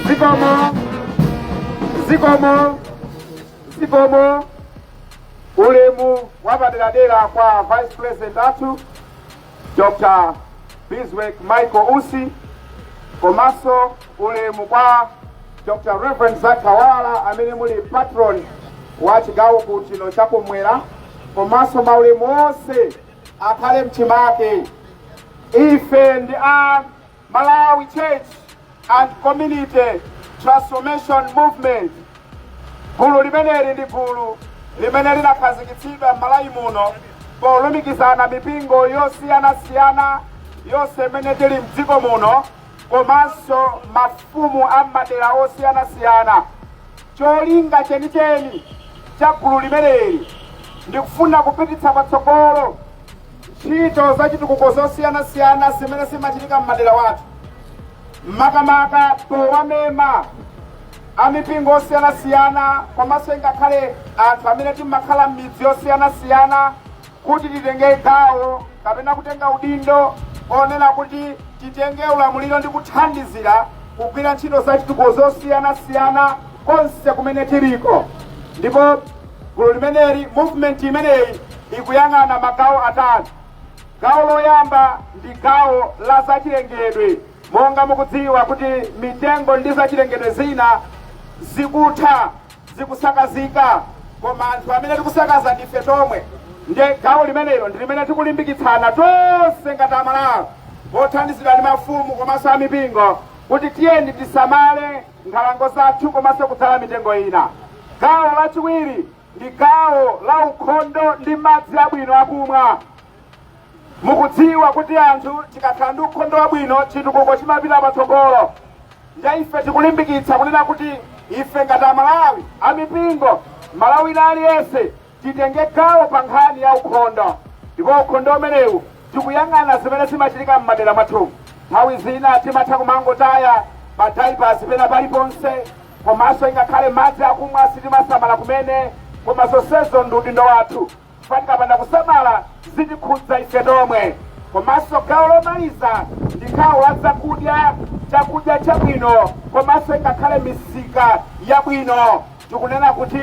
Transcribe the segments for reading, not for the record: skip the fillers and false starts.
Zikomo, zikomo, zikomo. Ulemu wapaderadera kwa Vice President athu Dr. Bizwick Michael Usi, komanso ulemu kwa Dr. Reverend Zakawala amene muli patron wa chigawo kuchino chakumwera, komanso maulemu onse akhale mchimake. Ife ndi a Malawi Church and Community Transformation Movement. Gulu limeneli ndi gulu limene linakhazikitsidwa m'Malawi muno polumikizana mipingo yosiyanasiyana yonse imene tili mdziko muno, komanso mafumu a madera osiyanasiyana. Cholinga chenicheni cha gulu limeneli ndikufuna kupititsa patsogolo ntchito zachitukuko zosiyanasiyana zimene zimachitika m'madera wathu, makamaka powamema amipingo osiyanasiyana komanso ngakhale anthu amene timakhala m'midzi yosiyanasiyana kuti titenge gawo kapena kutenga udindo onena kuti titenge ulamuliro ndi kuthandizira kugwira ntchito zachitukuko zosiyanasiyana konse kumene tiliko. Ndipo gulu limeneli, movement imeneyi, ikuyang'ana magawo atatu. Gawo loyamba ndi gawo la zachilengedwe. Monga mukudziwa kuti mitengo ndi zachilengedwe zina zikutha, zikusakazika, koma anthu amene tikusakaza ndife tomwe. Ndiye gawo limenelo ndi limene tikulimbikitsana tonse ngati Amalawi, pothandizidwa ndi mafumu komanso amipingo, kuti tiyeni tisamale nkhalango zathu komanso kudzala mitengo ina. Gawo lachiwiri ndi gawo la ukhondo ndi madzi abwino akumwa. Mukudziwa kuti anthu tikakhala ndi ukhondo wabwino, chitukuko chimapita patsogolo. Ndiye ife tikulimbikitsa kunena kuti ife ngati Amalawi, amipingo, Malawi aliyense, titenge gawo pa nkhani ya ukhondo. Ndipo ukhondo umenewu tikuyang'ana zimene zimachitika m'madera mwathu. Nthawi zina timatha kumangotaya ma diapers pena paliponse, komanso ingakhale madzi akumwa sitimasamala kumene, koma zonsezo ndi udindo wathu, chifukwa tikapanda kusamala zitikhudza ife tomwe. Komanso gawo lomaliza ndi gawo la zakudya, chakudya chabwino komanso ingakhale misika yabwino. Tikunena kuti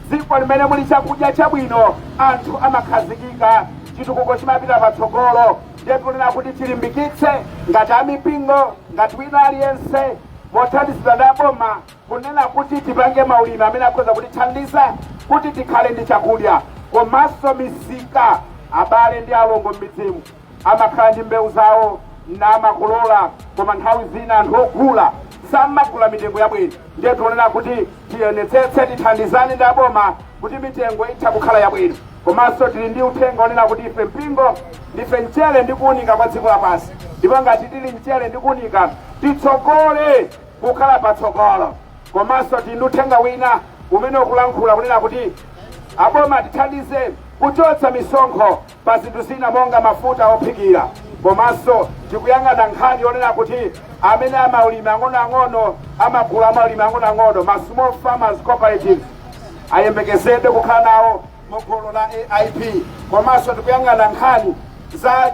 dziko limene muli chakudya chabwino, anthu amakhazikika, chitukuko chimapita patsogolo. Ndiye tikunena kuti tilimbikitse ngati amipingo, ngati wina aliyense, mothandizidwa ndi aboma, kunena kuti tipange maulimi amene akhoza kutithandiza kuti tikhale ndi chakudya komanso misika. Abale ndi alongo m'midzimu amakhala ndi mbewu zawo namakolola, koma nthawi zina anthu ogula samagula mitengo yabwino. Ndiye tikunena kuti tiyonetsetse, tithandizane ndi aboma kuti mitengo itha kukhala yabwino. Komanso tili ndi uthenga onena kuti ife mpingo ndife mchere ndi kuwunika kwa dziko lapansi, ndipo ngati tili mchere ndi kuwunika, titsogole kukhala patsogolo. Komanso tili ndi uthenga wina umene ukulankhula kunena kuti aboma tithandize kuchotsa misonkho pa zinthu zina monga mafuta ophikira. Komanso tikuyang'ana nkhani yonena kuti amene amaulimi ang'onoang'ono, amagulu amaulimi ang'onoang'ono, ma small farmers cooperatives, ayembekezedwe kukhala nawo mu gulu la AIP. Komanso tikuyang'ana nkhani za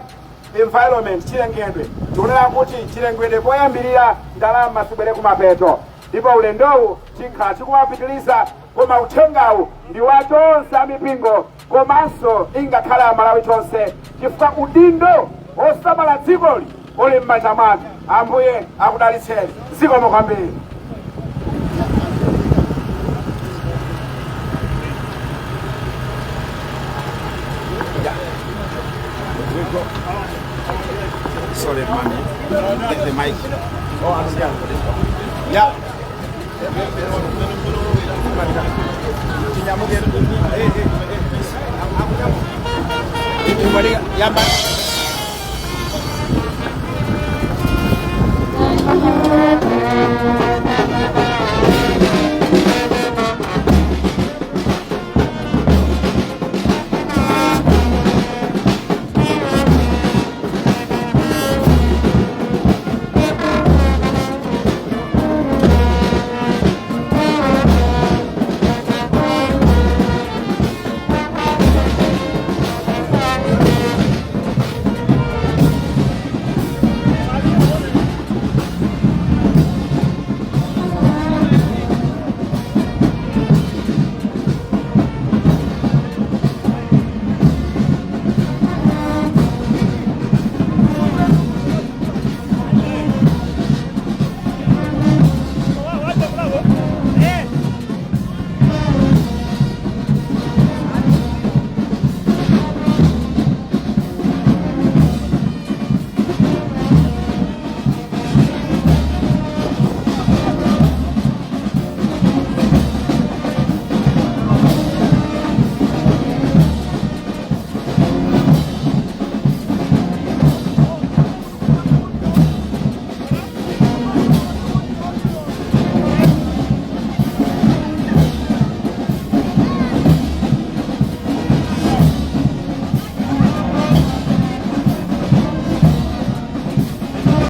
environment, chilengedwe. Tikunena kuti chilengedwe poyambirira, ndalama zibwere kumapeto. Ndipo ulendowu tikhala tikumapitiliza, koma uthengawu ndi wa tonse amipingo komanso ingakhale Amalawi tonse, chifukwa udindo osamala dzikoli uli m'manja mwathu. Ambuye akudalitseni. Zikomo kwambiri. Sorry, mommy. Get the mic. Yeah. Tinyamuke. Hey, hey, hey. Yamba.